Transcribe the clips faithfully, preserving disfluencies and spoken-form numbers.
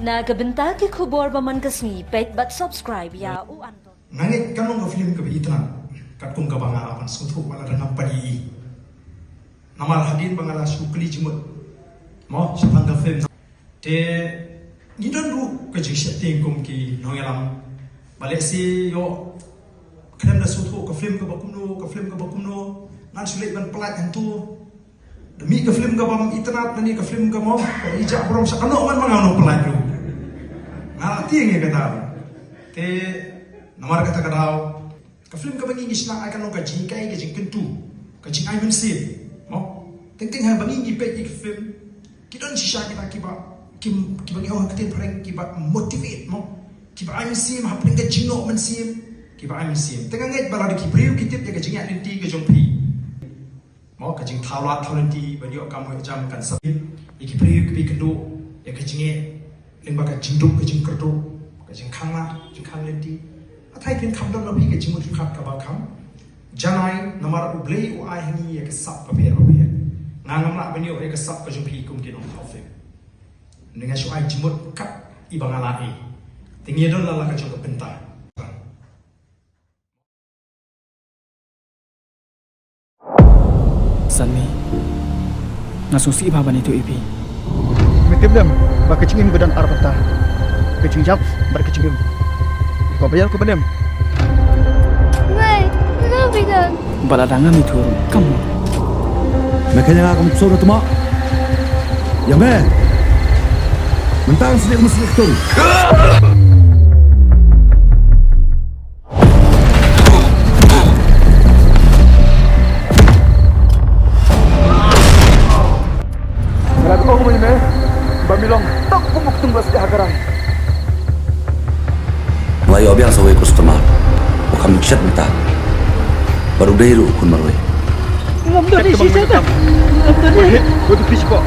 Na ka bynta ki khubor ba man ka sngi, peit bad subscribe ïa u Anto. Nga ngeit kan long ka film kaba itynnad katkum kaba nga la ban sngewthuh wat la dang ngam pat ïohi. Namar hadien ba nga la shu kylli jingmut mo shaphang ka film, te ngi don ruh ka jingsheptieng kum ki nongïalam ba lehse ïoh khlem da sngewthuh ka film kaba kumno, ka film kaba kumno. Ngan shu leit ban pynlait hangto. Da mih ka film kaba itynnad, da mih ka film kaba mo, kaba ïa burom sha kano ngan ma nga nong pynlait ruh. Nga la tieng ïa kata. Te namar kata ka daw ka film kaba ngi ngi shna ai kan long ka jinghikai, ka jingkyntu, ka jingai mynsiem. Mo, teng teng ha ba ngi ngi peit ïa ka film, ki don shisha kita kiba, ki, kiba ngi ong ha ka ktien phareng kiba motivate mo, kiba ai mynsiem hapdeng ka jingnoh mynsiem, kiba ai mynsiem. Te nga ngeit ba lada ki briew ki tip ïa ka jingïaid lynti ka jong phi, mo, ka jingthaw lad thaw lynti ban ïoh kam ïoh jam kan sa ïa ki briew kiba ïakynduh ïa ka jingeh lyngba ka jingduk ka jingkyrduh, ka jingkhang lad jingkhang lynti. Hatai phin kham don na phi ka jingmut jingpyrkhat kaba kham janai namar U Blei u ai ha ngi ïa ka sap bapher bapher. Nga ngam lah ban ïoh ïa ka sap ka jong phi kum ki nongthaw film. Nga shu ai jingmut kat iba nga lah ïa. Te ngi don la la ka jong ka bynta. Sanmi, nga sngewsih bha ban ïathuh ïa phi. Me tip lem ba ka jingim ka don ar bynta, ka jingïap bad ka jingim. Ko ba ïap ko ba nem. Ngai, ngai bidan. Ba la dang ngam ïathuh ruh kam. Me kane nga kam sor tuma. Ïa me. Mentang sini mesti ketung. Nga la ong ïa me ba mi long tok kum u ktung ba sdeh ha ka rai. Nga la ïoh biang sa uwei u customer ba kham jingshit mynta. Bad u dei ruh u khun marwei. Ngam don isih shuh. Ngam don isih. Wei, wei, tu fish ko.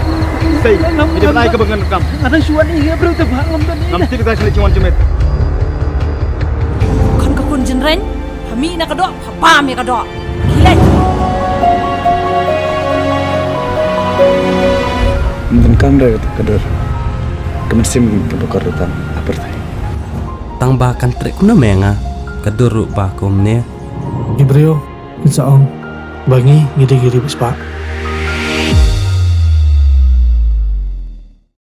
Sei, ngam, ngam, ngam. Nga dang shuwa ni ïa briew te ba ngam don isih. Ngam tip ka sini jingwan jingmet. Khun ka khun jingrein, ha mih na ka doh, ha bam ïa ka doh. Khie leit. Ym donkam re ka dur. Ka mynsiem ka ba kordor tang ha pyrthei. Tang ba kan treh kumno me nga ka dur ruh ba kumne. Ki briew kin sa ong ba ngi ngi dei ki riew ba spah.